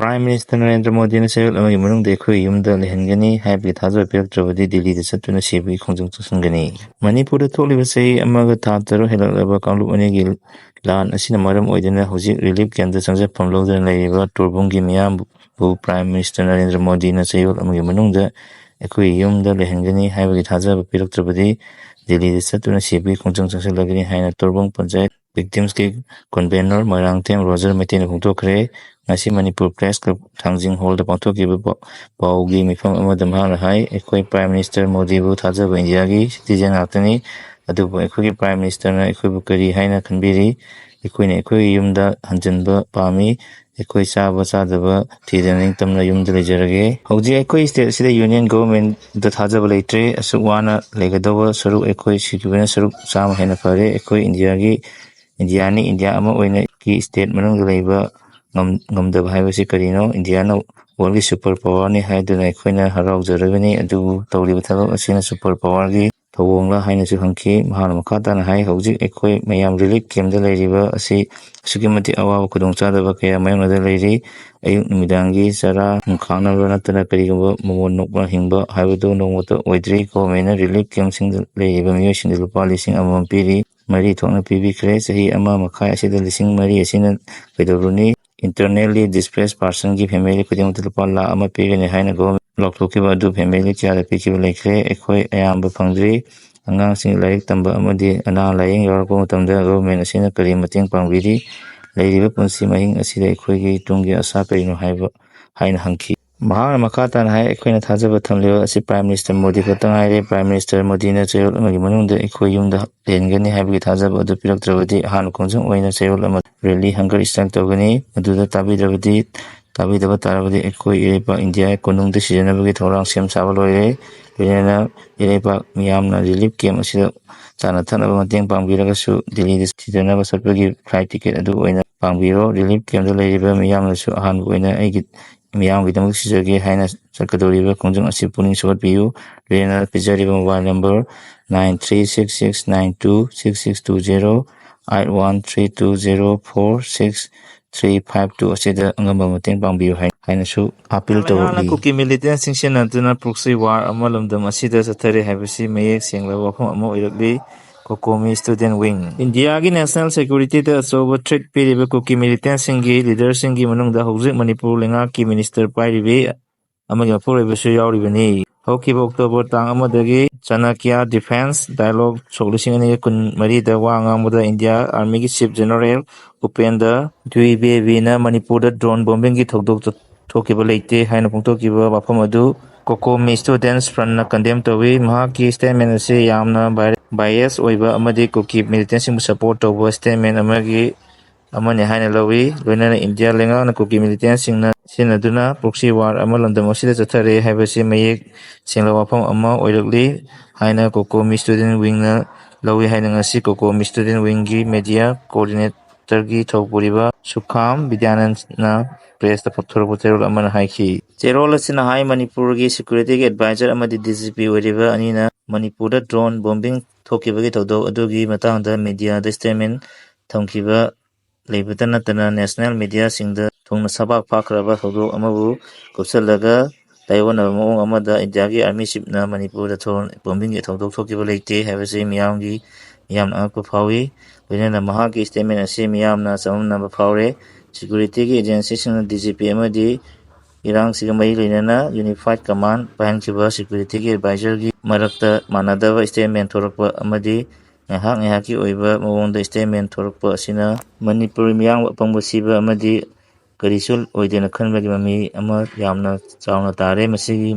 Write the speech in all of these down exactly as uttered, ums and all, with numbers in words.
Prime Minister Narendra ꯃꯣꯗꯤꯅ ꯆꯌꯣꯜ ꯑꯃꯒꯤ ꯃꯅꯨꯡꯗ ꯑꯩꯈꯣꯏ ꯌꯨꯝꯗ ꯂꯩꯍꯟꯒꯅꯤ ꯍꯥꯏꯕꯒꯤ ꯊꯥꯖꯕ ꯄꯤꯔꯛꯇ꯭ꯔꯕꯗꯤ ꯗꯤꯜꯂꯤꯗ ꯆꯠꯇꯨꯅ ꯁꯤꯕꯒꯤ ꯈꯣꯡꯖꯪ ꯆꯪꯁꯤꯟꯒꯅꯤ꯫ ꯃꯅꯤꯄꯨꯔꯗ ꯊꯣꯛꯂꯤꯕ ꯆꯍꯤ ꯑꯃꯒ ꯊꯥ ꯇꯔꯨꯛ ꯍꯦꯜꯂꯛꯂꯕ ꯀꯥꯡꯂꯨꯞ ꯑꯅꯤꯒꯤ ꯂꯥꯟ ꯑꯁꯤꯅ ꯃꯔꯝ ꯑꯣꯏꯗꯨꯅ ꯍꯧꯖꯤꯛ ꯔꯤꯂꯤꯐ ꯀꯦꯝꯗ ꯆꯪꯖꯐꯝ ꯂꯧꯗꯨꯅ ꯂꯩꯔꯤꯕ ꯇꯣꯔꯕꯨꯡꯒꯤ ꯃꯤꯌꯥꯝꯕꯨ Prime Minister ꯅꯔꯦꯟꯗ꯭ꯔ ꯃꯣꯗꯤꯅ ꯆꯌꯣꯜ ꯑꯃꯒꯤ ꯃꯅꯨꯡꯗ ꯑꯩꯈꯣꯏ ꯌꯨꯝꯗ ꯂꯩꯍꯟꯒꯅꯤ ꯍꯥꯏꯕꯒꯤ ꯊꯥꯖꯕ ꯄꯤꯔꯛꯇ꯭ꯔꯕꯗꯤ ꯗꯤꯜꯂꯤꯗ ꯆꯠꯇꯨꯅ ꯁꯤꯕꯒꯤ ꯈꯣꯡꯖꯪ ꯆꯪꯁꯤꯜꯂꯒꯅꯤ ꯍꯥꯏꯅ ꯇꯣꯔꯕꯨꯡ ꯄꯟꯆꯥꯌꯠ ꯚꯤꯛꯇꯤꯝꯁꯀꯤ ꯀꯣꯟꯚꯦꯅꯔ ꯃꯣꯏꯔꯥꯡꯊꯦꯝ ꯔꯣꯖꯔ ꯃꯩꯇꯩꯅ ꯐꯣꯡꯗꯣꯛꯈ꯭ꯔꯦ꯫ ꯉꯁꯤ ꯃꯅꯤꯄꯨꯔ ꯄ꯭ꯔꯦꯁ ꯀ꯭ꯂꯕ ꯊꯥꯡꯖꯤꯡ ꯍꯣꯜꯗ ꯄꯥꯡꯊꯣꯛꯈꯤꯕ ꯄꯥꯎ-, ꯄꯥꯎꯒꯤ ꯃꯤꯐꯝ ꯑꯃꯗ ꯃꯍꯥꯛꯅ ꯍꯥꯏ, ꯑꯩꯈꯣꯏ Prime Minister ꯃꯣꯗꯤꯕꯨ ꯊꯥꯖꯕ ꯏꯟꯗꯤꯌꯥꯒꯤ citizen ꯉꯥꯛꯇꯅꯤ, ꯑꯗꯨꯕꯨ ꯑꯩꯈꯣꯏꯒꯤ Prime Minister ꯅ ꯑꯩꯈꯣꯏꯕꯨ ꯀꯔꯤ ꯍꯥꯏꯅ ꯈꯟꯕꯤꯔꯤ? ꯑꯩꯈꯣꯏꯅ ꯑꯩꯈꯣꯏꯒꯤ ꯌꯨꯝꯗ ꯍꯟꯖꯤꯟꯕ ꯄꯥꯝꯃꯤ꯫ ꯑꯩꯈꯣꯏ ꯆꯥꯕ ꯆꯥꯗꯕ ꯊꯤꯗꯅ ꯅꯤꯡꯇꯝꯅ ꯌꯨꯝꯗ ꯂꯩꯖꯔꯒꯦ꯫ ꯍꯧꯖꯤꯛ ꯑꯩꯈꯣꯏ state ꯑꯁꯤꯗ Union Government ꯇ ꯊꯥꯖꯕ ꯂꯩꯇ꯭ꯔꯦ꯫ ꯑꯁꯨꯛ ꯋꯥꯅ ꯂꯩꯒꯗꯧꯕ ꯁꯔꯨꯛ ꯑꯩꯈꯣꯏ ꯁꯤꯈꯤꯕꯅ ꯁꯔꯨꯛ ꯆꯥꯝꯃ ꯍꯦꯟꯅ ꯐꯔꯦ꯫ ꯑꯩꯈꯣꯏ ꯏꯟꯗꯤꯌꯥꯒꯤ, ꯏꯟꯗꯤꯌꯥꯅꯤ, ꯏꯟꯗꯤꯌꯥ ꯑꯃ ꯑꯣꯏꯅꯒꯤ state ꯃꯅꯨꯡꯗ ꯂꯩꯕ ꯉꯝ-, ꯉꯝꯗꯕ ꯍꯥꯏꯕꯁꯤ ꯀꯔꯤꯅꯣ? ꯏꯟꯗꯤꯌꯥꯅ world ꯒꯤ super power ꯅꯤ ꯍꯥꯏꯗꯨꯅ ꯑꯩꯈꯣꯏꯅ ꯍꯔꯥꯎꯖꯔꯒꯅꯤ, ꯑꯗꯨꯕꯨ ꯇꯧꯔꯤꯕ ꯊꯕꯛ ꯑꯁꯤꯅ super power ꯒꯤ ꯊꯧꯑꯣꯡꯂ ꯍꯥꯏꯅꯁꯨ ꯍꯪꯈꯤ꯫ ꯃꯍꯥꯛꯅ ꯃꯈꯥ ꯇꯥꯅ ꯍꯥꯏ, ꯍꯧꯖꯤꯛ ꯑꯩꯈꯣꯏ ꯃꯌꯥꯝ relief camp ꯇ ꯂꯩꯔꯤꯕ ꯑꯁꯤ ꯑꯁꯨꯛꯀꯤ ꯃꯇꯤꯛ ꯑꯋꯥꯕ ꯈꯨꯗꯣꯡꯆꯥꯗꯕ ꯀꯌꯥ ꯃꯥꯌꯣꯛꯅꯗꯨꯅ ꯂꯩꯔꯤ꯫ ꯑꯌꯨꯛ ꯅꯨꯃꯤꯗꯥꯡꯒꯤ ꯆꯔꯥ ꯈꯥꯡꯅꯕ ꯅꯠꯇꯅ ꯀꯔꯤꯒꯨꯝꯕ ꯃꯃꯣꯟ ꯅꯣꯛꯅ ꯍꯤꯡꯕ ꯍꯥꯏꯕꯗꯨ ꯅꯣꯡꯃꯇ ꯑꯣꯏꯗ꯭ꯔꯤ꯫ Government ꯅ relief camp ꯁꯤꯡꯗ ꯂꯩꯔꯤꯕ ꯃꯤꯑꯣꯏꯁꯤꯡꯗ ꯂꯨꯄꯥ ꯂꯤꯁꯤꯡ ꯑꯃꯃꯝ ꯄꯤꯔꯤ꯫ ꯃꯔꯤ ꯊꯣꯛꯅ ꯄꯤꯕꯤꯈ꯭ꯔꯦ꯫ ꯆꯍꯤ ꯑꯃ ꯃꯈꯥꯏ ꯑꯁꯤꯗ ꯂꯤꯁꯤꯡ ꯃꯔꯤ ꯑꯁꯤꯅ ꯀꯩꯗꯧꯔꯨꯅꯤ? Internally displaced person ꯒꯤ family ꯈꯨꯗꯤꯡꯃꯛꯇ ꯂꯨꯄꯥ ꯂꯥꯈ ꯑꯃ ꯄꯤꯒꯅꯤ ꯍꯥꯏꯅ government ꯂꯥꯎꯊꯣꯛꯈꯤꯕ ꯑꯗꯨ family ꯀꯌꯥꯗ ꯄꯤꯈꯤꯕ ꯂꯩꯈ꯭ꯔꯦ꯫ ꯑꯩꯈꯣꯏ ꯑꯌꯥꯝꯕ ꯐꯪꯗ꯭ꯔꯤ꯫ ꯑꯉꯥꯡꯁꯤꯡ ꯂꯥꯏꯔꯤꯛ ꯇꯝꯕ ꯑꯃꯗꯤ ꯑꯅꯥ ꯂꯥꯏꯌꯦꯡ ꯌꯥꯎꯔꯛꯄ ꯃꯇꯝꯗ government ꯑꯁꯤꯅ ꯀꯔꯤ ꯃꯇꯦꯡ ꯄꯥꯡꯕꯤꯔꯤ? ꯂꯩꯔꯤꯕ ꯄꯨꯟꯁꯤ ꯃꯍꯤꯡ ꯑꯁꯤꯗ ꯑꯩꯈꯣꯏꯒꯤ ꯇꯨꯡꯒꯤ ꯑꯁꯥ ꯀꯔꯤꯅꯣ ꯍꯥꯏꯕ ꯍꯥꯏꯅ ꯍꯪꯈꯤ꯫ ꯃꯍꯥꯛꯅ ꯃꯈꯥ ꯇꯥꯅ ꯍꯥꯏ, ꯑꯩꯈꯣꯏꯅ ꯊꯥꯖꯕ ꯊꯝꯂꯤꯕ ꯑꯁꯤ Prime Minister ꯃꯣꯗꯤ ꯈꯛꯇ ꯉꯥꯏꯔꯦ꯫ Prime Minister ꯃꯣꯗꯤꯅ ꯆꯌꯣꯜ ꯑꯃꯒꯤ ꯃꯅꯨꯡꯗ ꯑꯩꯈꯣꯏ ꯌꯨꯝꯗ ꯂꯩꯍꯟꯒꯅꯤ ꯍꯥꯏꯕꯒꯤ ꯊꯥꯖꯕ ꯑꯗꯨ ꯄꯤꯔꯛꯇ꯭ꯔꯕꯗꯤ ꯑꯍꯥꯟꯕ ꯈꯣꯡꯖꯪ ꯑꯣꯏꯅ ꯆꯌꯣꯜ ꯑꯃ rally hunger strike ꯇꯧꯒꯅꯤ꯫ ꯃꯗꯨꯗ ꯇꯥꯕꯤꯗ꯭ꯔꯕꯗꯤ, ꯇꯥꯕꯤꯗꯕ ꯇꯥꯔꯕꯗꯤ ꯑꯩꯈꯣꯏ ꯏꯔꯩꯄꯥꯛ ꯏꯟꯗꯤꯌꯥ ꯀꯣꯅꯨꯡꯗ ꯁꯤꯖꯤꯟꯅꯕꯒꯤ ꯊꯧꯔꯥꯡ ꯁꯦꯝ ꯁꯥꯕ ꯂꯣꯏꯔꯦ꯫ ꯂꯣꯏꯅꯅ ꯏꯔꯩꯄꯥꯛ ꯃꯤꯌꯥꯝꯅ relief camp ꯑꯁꯤꯗ ꯆꯥꯅ ꯊꯛꯅꯕ ꯃꯇꯦꯡ ꯄꯥꯡꯕꯤꯔꯒꯁꯨ ꯗꯤꯜꯂꯤꯗ ꯁꯤꯖꯤꯟꯅꯕ ꯆꯠꯄꯒꯤ flight ticket ꯑꯗꯨ ꯑꯣꯏꯅ ꯄꯥꯡꯕꯤꯔꯣ꯫ Relief camp ꯇ ꯂꯩꯔꯤꯕ ꯃꯤꯌꯥꯝꯅꯁꯨ ꯑꯍꯥꯟꯕ ꯑꯣꯏꯅ ꯑꯩꯒꯤ ꯃꯤꯌꯥꯝꯒꯤꯗꯃꯛ ꯁꯤꯖꯒꯦ ꯍꯥꯏꯅ ꯆꯠꯀꯗꯧꯔꯤꯕ ꯈꯣꯡꯖꯪ ꯑꯁꯤ ꯄꯨꯛꯅꯤꯡ ꯁꯧꯒꯠꯄꯤꯌꯨ꯫ ꯂꯣꯏꯅꯅ ꯄꯤꯖꯔꯤꯕ mobile number nine three six six nine two six six two zero, eight one three two zero four six three five two ꯑꯁꯤꯗ ꯑꯉꯝꯕ ꯃꯇꯦꯡ ꯄꯥꯡꯕꯤꯌꯨ ꯍꯥꯏ-, ꯍꯥꯏꯅꯁꯨ ꯑꯄꯤꯜ ꯂꯩꯉꯥꯛꯅ ꯇꯧꯔꯛꯂꯤ꯫ ꯀꯨꯀꯤ militant ꯁꯤꯡ ꯁꯤꯖꯤꯟꯅꯗꯨꯅ proxy war ꯑꯃ ꯂꯝꯗꯝ ꯑꯁꯤꯗ ꯆꯠꯊꯔꯦ ꯍꯥꯏꯕꯁꯤ ꯃꯌꯦꯛ ꯁꯦꯡꯂꯕ ꯋꯥꯐꯝ ꯑꯃ ꯑꯣꯏꯔꯛꯂꯤ꯫ COCOMI Student Wing꯫ ꯏꯟꯗꯤꯌꯥꯒꯤ national security ꯗ ꯑꯆꯧꯕ threat ꯄꯤꯔꯤꯕ ꯀꯨꯀꯤ militant ꯁꯤꯡꯒꯤ leader ꯁꯤꯡꯒꯤ ꯃꯅꯨꯡꯗ ꯍꯧꯖꯤꯛ ꯃꯅꯤꯄꯨꯔ ꯂꯩꯉꯥꯛꯀꯤ minister ꯄꯥꯏꯔꯤꯕꯤ ꯑꯃꯒꯤ ꯃꯄꯨꯔꯣꯏꯕꯁꯨ ꯌꯥꯎꯔꯤꯕꯅꯤ꯫ ꯍꯧꯈꯤꯕ October ꯇꯥꯡ ꯑꯃꯗꯒꯤ ꯆꯅꯀ꯭ꯌ defence dialogue ꯁꯣꯛ ꯂꯤꯁꯤꯡ ꯑꯅꯤꯒ ꯀꯨꯟ ꯃꯔꯤꯗ ꯋꯥ ꯉꯥꯡꯕꯗ ꯏꯟꯗꯤꯌꯥ Army ꯒꯤ Chief General ꯎꯄꯦꯟꯗ꯭ꯔ ꯗ꯭ꯋꯤꯕꯦꯗꯤꯅ ꯃꯅꯤꯄꯨꯔꯗ drone bombing ꯒꯤ ꯊꯧꯗꯣꯛ ꯊꯣꯛꯈꯤꯕ ꯂꯩꯇꯦ ꯍꯥꯏꯅ ꯐꯣꯡꯗꯣꯛꯈꯤꯕ ꯋꯥꯐꯝ ꯑꯗꯨ COCOMI Students Front ꯅ condemn ꯇꯧꯏ꯫ ꯃꯍꯥꯛꯀꯤ statement ꯑꯁꯤ ꯌꯥꯝꯅ bi-, bias ꯑꯣꯏꯕ ꯑꯃꯗꯤ ꯀꯨꯀꯤ militant ꯁꯤꯡꯕꯨ support ꯇꯧꯕ statement ꯑꯃꯒꯤ ꯑꯃꯅꯤ ꯍꯥꯏꯅ ꯂꯧꯏ꯫ ꯂꯣꯏꯅꯅ ꯏꯟꯗꯤꯌꯥ ꯂꯩꯉꯥꯛꯅ ꯀꯨꯀꯤ militant ꯁꯤꯡꯅ ꯁꯤꯖꯤꯟꯅꯗꯨꯅ proxy war ꯑꯃ ꯂꯝꯗꯝ ꯑꯁꯤꯗ ꯆꯠꯊꯔꯦ ꯍꯥꯏꯕꯁꯤ ꯃꯌꯦꯛ ꯁꯦꯡꯂꯕ ꯋꯥꯐꯝ ꯑꯃ ꯑꯣꯏꯔꯛꯂꯤ ꯍꯥꯏꯅ COCOMI Student Wing ꯅ ꯂꯧꯏ ꯍꯥꯏꯅ ꯉꯁꯤ COCOMI Student Wing ꯒꯤ media coordinator ꯒꯤ ꯊꯧꯄꯨꯔꯤꯕ ꯁꯨꯈꯥꯝ ꯕꯤꯗ꯭ꯌꯥꯅꯟꯗꯅ press ꯇ ꯄꯨꯊꯣꯔꯛꯄ ꯆꯦꯔꯣꯜ ꯑꯃꯅ ꯍꯥꯏꯈꯤ꯫ ꯆꯦꯔꯣꯜ ꯑꯁꯤꯅ ꯍꯥꯏ, ꯃꯅꯤꯄꯨꯔꯒꯤ security ꯒꯤ advisor ꯑꯃꯗꯤ DGP ꯑꯣꯏꯔꯤꯕ ꯑꯅꯤꯅ ꯃꯅꯤꯄꯨꯔꯗ drone bombing ꯊꯣꯛꯈꯤꯕꯒꯤ ꯊꯧꯗꯣꯛ ꯑꯗꯨꯒꯤ ꯃꯇꯥꯡꯗ media ꯗ statement ꯊꯝꯈꯤꯕ ꯂꯩꯕꯇ ꯅꯠꯇꯅ national media ꯁꯤꯡꯗ ꯊꯨꯡꯅ ꯁꯕꯥꯛ ꯐꯥꯈ꯭ꯔꯕ ꯊꯧꯗꯣꯛ ꯑꯃꯕꯨ ꯀꯨꯞꯁꯜꯂꯒ ꯇꯥꯏꯑꯣꯟꯅꯕ ꯃꯑꯣꯡ ꯑꯃꯗ ꯏꯟꯗꯤꯌꯥꯒꯤ Army Chief ꯅ ꯃꯅꯤꯄꯨꯔꯗ ꯊꯣ-, bombing ꯒꯤ ꯊꯧꯗꯣꯛ ꯊꯣꯛꯈꯤꯕ ꯂꯩꯇꯦ ꯍꯥꯏꯕꯁꯤ ꯃꯤꯌꯥꯝꯒꯤ, ꯃꯤꯌꯥꯝꯅ ꯑꯉꯛꯄ ꯐꯥꯎꯏ꯫ ꯂꯣꯏꯅꯅ ꯃꯍꯥꯛꯀꯤ statement ꯑꯁꯤ ꯃꯤꯌꯥꯝꯅ ꯆꯃꯝꯅꯕ ꯐꯥꯎꯔꯦ꯫ Security ꯒꯤ agency ꯁꯤꯡꯅ DGP ꯑꯃꯗꯤ ꯏꯔꯥꯡꯁꯤꯒ ꯃꯔꯤ ꯂꯩꯅꯅ unified command ꯄꯥꯏꯍꯟꯈꯤꯕ security ꯒꯤ advisor ꯒꯤ ꯃꯔꯛꯇ ꯃꯥꯟꯅꯗꯕ statement ꯊꯣꯔꯛꯄ ꯑꯃꯗꯤ ꯉꯥꯏꯍꯥꯛ ꯉꯥꯏꯍꯥꯛꯀꯤ ꯑꯣꯏꯕ ꯃꯑꯣꯡꯗ statement ꯊꯣꯔꯛꯄ ꯑꯁꯤꯅ ꯃꯅꯤꯄꯨꯔ ꯃꯤꯌꯥꯝ ꯑꯄꯪꯕ ꯁꯤꯕ ꯑꯃꯗꯤ ꯀꯔꯤꯁꯨ ꯑꯣꯏꯗꯦꯅ ꯈꯟꯕꯒꯤ ꯃꯃꯤ ꯑꯃ ꯌꯥꯝꯅ ꯆꯥꯎꯅ ꯇꯥꯔꯦ꯫ ꯃꯁꯤꯒꯤ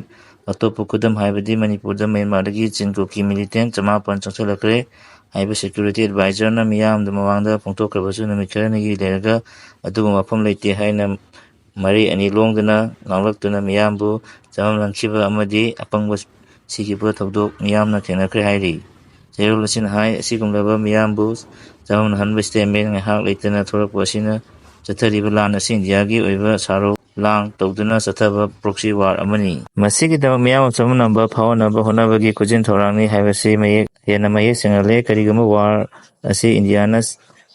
ꯑꯇꯣꯞꯄ ꯈꯨꯗꯝ ꯍꯥꯏꯕꯗꯤ ꯃꯅꯤꯄꯨꯔꯗ ꯃ꯭ꯌꯥꯟꯃꯥꯔꯗꯒꯤ ꯆꯤꯟ ꯀꯨꯀꯤ militant ꯆꯃꯥꯄꯟ ꯆꯪꯁꯤꯜꯂꯛꯈ꯭ꯔꯦ ꯍꯥꯏꯕ security advisor ꯅ ꯃꯤꯌꯥꯝꯗ ꯃꯃꯥꯡꯗ ꯐꯣꯡꯗꯣꯛꯈ꯭ꯔꯕꯁꯨ ꯅꯨꯃꯤꯠ ꯈꯔꯅꯤꯒꯤ ꯂꯩꯔꯒ ꯑꯗꯨꯒꯨꯝꯕ ꯋꯥꯐꯝ ꯂꯩꯇꯦ ꯍꯥꯏꯅ ꯃꯔꯩ ꯑꯅꯤ ꯂꯣꯡꯗꯨꯅ ꯉꯥꯡꯂꯛꯇꯨꯅ ꯃꯤꯌꯥꯝꯕꯨ ꯆꯃꯝꯅꯍꯟꯈꯤꯕ ꯑꯃꯗꯤ ꯑꯄꯪꯕ ꯁꯤꯈꯤꯕ ꯊꯧꯗꯣꯛ ꯃꯤꯌꯥꯝꯅ ꯊꯦꯡꯅꯈ꯭ꯔꯦ ꯍꯥꯏꯔꯤ꯫ ꯆꯦꯔꯣꯜ ꯑꯁꯤꯅ ꯍꯥꯏ, ꯑꯁꯤꯒꯨꯝꯂꯕ ꯃꯤꯌꯥꯝꯕꯨ ꯆꯃꯝꯅꯍꯟꯕ statement ꯉꯥꯏꯍꯥꯛ ꯂꯩꯇꯅ ꯊꯣꯔꯛꯄ ꯑꯁꯤꯅ ꯆꯠꯊꯔꯤꯕ ꯂꯥꯟ ꯑꯁꯤ ꯏꯟꯗꯤꯌꯥꯒꯤ ꯑꯣꯏꯕ ꯁꯥꯔꯧ ꯂꯥꯡ ꯇꯧꯗꯨꯅ ꯆꯠꯊꯕ proxy war ꯑꯃꯅꯤ꯫ ꯃꯁꯤꯒꯤꯗꯃꯛ ꯃꯤꯌꯥꯝ ꯆꯃꯝꯅꯕ ꯐꯥꯎꯍꯟꯅꯕ ꯍꯣꯠꯅꯕꯒꯤ ꯈꯨꯖꯤꯟ ꯊꯧꯔꯥꯡꯅꯤ ꯍꯥꯏꯕꯁꯤ ꯃꯌꯦꯛ, ꯍꯦꯟꯅ ꯃꯌꯦꯛ ꯁꯦꯡꯍꯜꯂꯦ꯫ ꯀꯔꯤꯒꯨꯝꯕ war ꯑꯁꯤ ꯏꯟꯗꯤꯌꯥꯅ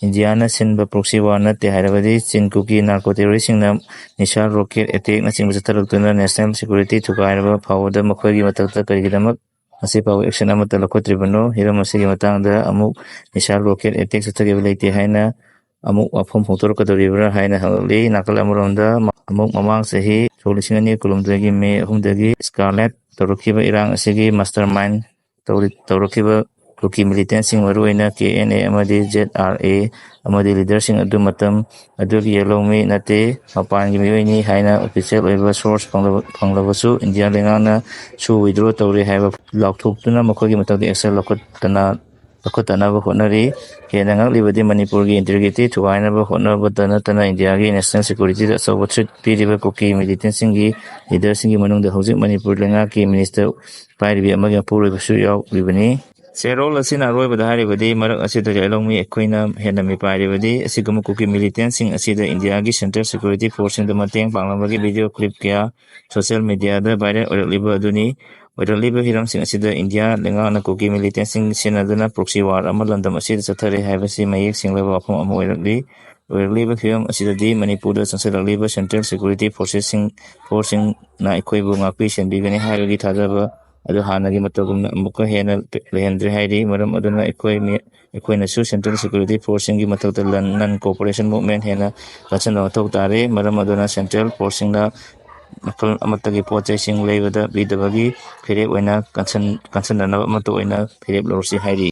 ꯏꯟꯗꯤꯌꯥꯅ ꯁꯤꯟꯕ proxy war ꯅꯠꯇꯦ ꯍꯥꯏꯔꯕꯗꯤ ꯆꯤꯟ ꯀꯨꯀꯤ narco terrorist ꯁꯤꯡꯅ missile, rocket attack ꯅꯆꯤꯡꯕ ꯆꯠꯊꯔꯛꯇꯨꯅ national security ꯊꯨꯒꯥꯏꯔꯕ ꯐꯥꯎꯕꯗ ꯃꯈꯣꯏꯒꯤ ꯃꯊꯛꯇ ꯀꯔꯤꯒꯤꯗꯃꯛ ꯉꯁꯤ ꯐꯥꯎꯕ action ꯑꯃꯠꯇ ꯂꯧꯈꯠꯇ꯭ꯔꯤꯕꯅꯣ? ꯍꯤꯔꯝ ꯑꯁꯤꯒꯤ ꯃꯇꯥꯡꯗ ꯑꯃꯨꯛ missile, rocket attack ꯆꯠꯊꯈꯤꯕ ꯂꯩꯇꯦ ꯍꯥꯏꯅ ꯑꯃꯨꯛ ꯋꯥꯐꯝ ꯐꯣꯡꯗꯣꯔꯛꯀꯗꯧꯔꯤꯕ꯭ꯔꯥ ꯍꯥꯏꯅ ꯍꯪꯂꯛꯂꯤ꯫ ꯅꯥꯀꯜ ꯑꯃꯔꯣꯝꯗ ꯑꯃꯨꯛ ꯃꯃꯥꯡ ꯆꯍꯤ ꯁꯣꯛ ꯂꯤꯁꯤꯡ ꯑꯅꯤ ꯀꯨꯟꯍꯨꯝꯗꯣꯏꯒꯤ ꯃꯦ ꯑꯍꯨꯝꯗꯒꯤ Scarlet ꯇꯧꯔꯛꯈꯤꯕ ꯏꯔꯥꯡ ꯑꯁꯤꯒꯤ mastermind ꯇꯧꯔꯤ-, ꯇꯧꯔꯛꯈꯤꯕ ꯀꯨꯀꯤ militant ꯁꯤꯡ, ꯃꯔꯨꯑꯣꯏꯅ K N A ꯑꯃꯗꯤ Z R A ꯑꯃꯗꯤ leader ꯁꯤꯡ ꯑꯗꯨ ꯃꯇꯝ ꯑꯗꯨꯒꯤ ꯌꯦꯜꯍꯧꯃꯤ ꯅꯠꯇꯦ, ꯃꯄꯥꯟꯒꯤ ꯃꯤꯑꯣꯏꯅꯤ ꯍꯥꯏꯅ official ꯑꯣꯏꯕ source ꯐꯪꯂꯕ-, ꯐꯪꯂꯕꯁꯨ ꯏꯟꯗꯤꯌꯥ ꯂꯩꯉꯥꯛꯅ ꯁꯨ withdraw ꯇꯧꯔꯦ ꯍꯥꯏꯕ ꯂꯥꯎꯊꯣꯛꯇꯨꯅ ꯃꯈꯣꯏꯒꯤ ꯃꯊꯛꯇ action ꯂꯧꯈꯠꯇꯅ, ꯂꯧꯈꯠꯇꯅꯕ ꯍꯣꯠꯅꯔꯤ꯫ ꯍꯦꯟꯅ ꯉꯛꯂꯤꯕꯗꯤ ꯃꯅꯤꯄꯨꯔꯒꯤ integrity ꯊꯨꯒꯥꯏꯅꯕ ꯍꯣꯠꯅꯕꯇ ꯅꯠꯇꯅ ꯏꯟꯗꯤꯌꯥꯒꯤ national security ꯗ ꯑꯆꯧꯕ threat ꯄꯤꯔꯤꯕ ꯀꯨꯀꯤ militant ꯁꯤꯡꯒꯤ leader ꯁꯤꯡꯒꯤ ꯃꯅꯨꯡꯗ ꯍꯧꯖꯤꯛ ꯃꯅꯤꯄꯨꯔ ꯂꯩꯉꯥꯛꯀꯤ minister ꯄꯥꯏꯔꯤꯕꯤ ꯑꯃꯒꯤ ꯃꯄꯨꯔꯣꯏꯕꯁꯨ ꯌꯥꯎꯔꯤꯕꯅꯤ꯫ ꯆꯦꯔꯣꯜ ꯑꯁꯤꯅ ꯑꯔꯣꯏꯕꯗ ꯍꯥꯏꯔꯤꯕꯗꯤ ꯃꯔꯛ ꯑꯁꯤꯗ ꯌꯥꯏꯂꯧꯃꯤ ꯑꯩꯈꯣꯏꯅ ꯍꯦꯟꯅ ꯃꯤꯄꯥꯏꯔꯤꯕꯗꯤ ꯑꯁꯤꯒꯨꯝꯕ ꯀꯨꯀꯤ militant ꯁꯤꯡ ꯑꯁꯤꯗ ꯏꯟꯗꯤꯌꯥꯒꯤ central security force ꯁꯤꯡꯗ ꯃꯇꯦꯡ ꯄꯥꯡꯂꯝꯕꯒꯤ video clip ꯀꯌꯥ social media ꯗ viral ꯑꯣꯏꯔꯛꯂꯤꯕ ꯑꯗꯨꯅꯤ꯫ ꯑꯣꯏꯔꯛꯂꯤꯕ ꯍꯤꯔꯝꯁꯤꯡ ꯑꯁꯤꯗ ꯏꯟꯗꯤꯌꯥ ꯂꯩꯉꯥꯛꯅ ꯀꯨꯀꯤ militant ꯁꯤꯡ ꯁꯤꯖꯤꯟꯅꯗꯨꯅ proxy war ꯑꯃ ꯂꯝꯗꯝ ꯑꯁꯤꯗ ꯆꯠꯊꯔꯦ ꯍꯥꯏꯕꯁꯤ ꯃꯌꯦꯛ ꯁꯦꯡꯂꯕ ꯋꯥꯐꯝ ꯑꯃ ꯑꯣꯏꯔꯛꯂꯤ꯫ ꯑꯣꯏꯔꯛꯂꯤꯕ ꯐꯤꯕꯝ ꯑꯁꯤꯗꯗꯤ ꯃꯅꯤꯄꯨꯔꯗ ꯆꯪꯁꯤꯜꯂꯛꯂꯤꯕ central security forces ꯁꯤꯡ, force ꯁꯤꯡꯅ ꯑꯩꯈꯣꯏꯕꯨ ꯉꯥꯛꯄꯤ ꯁꯦꯟꯕꯤꯒꯅꯤ ꯍꯥꯏꯕꯒꯤ ꯊꯥꯖꯕ ꯑꯗꯨ ꯍꯥꯟꯅꯒꯤ ꯃꯇꯧꯒꯨꯝꯅ ꯑꯃꯨꯛꯀ ꯍꯦꯟꯅ ꯂꯩꯍꯟꯗ꯭ꯔꯦ ꯍꯥꯏꯔꯤ꯫ ꯃꯔꯝ ꯑꯗꯨꯅ ꯑꯩꯈꯣꯏ ꯃꯤ-, ꯑꯩꯈꯣꯏꯅꯁꯨ central security force ꯁꯤꯡꯒꯤ ꯃꯊꯛꯇ ꯂꯟ-, non cooperation movement ꯍꯦꯟꯅ ꯀꯟꯁꯤꯟꯕ ꯃꯊꯧ ꯇꯥꯔꯦ꯫ ꯃꯔꯝ ꯑꯗꯨꯅ central force ꯁꯤꯡꯅ ꯃꯈꯜ ꯑꯃꯠꯇꯒꯤ ꯄꯣꯠ ꯆꯩꯁꯤꯡ ꯂꯩꯕꯗ ꯄꯤꯗꯕꯒꯤ ꯐꯤꯔꯦꯞ ꯑꯣꯏꯅ ꯀꯟꯁꯟ-, ꯀꯟꯁꯟꯅꯅꯕ ꯑꯃꯠꯇ ꯑꯣꯏꯅ ꯐꯤꯔꯦꯞ ꯂꯧꯔꯁꯤ ꯍꯥꯏꯔꯤ꯫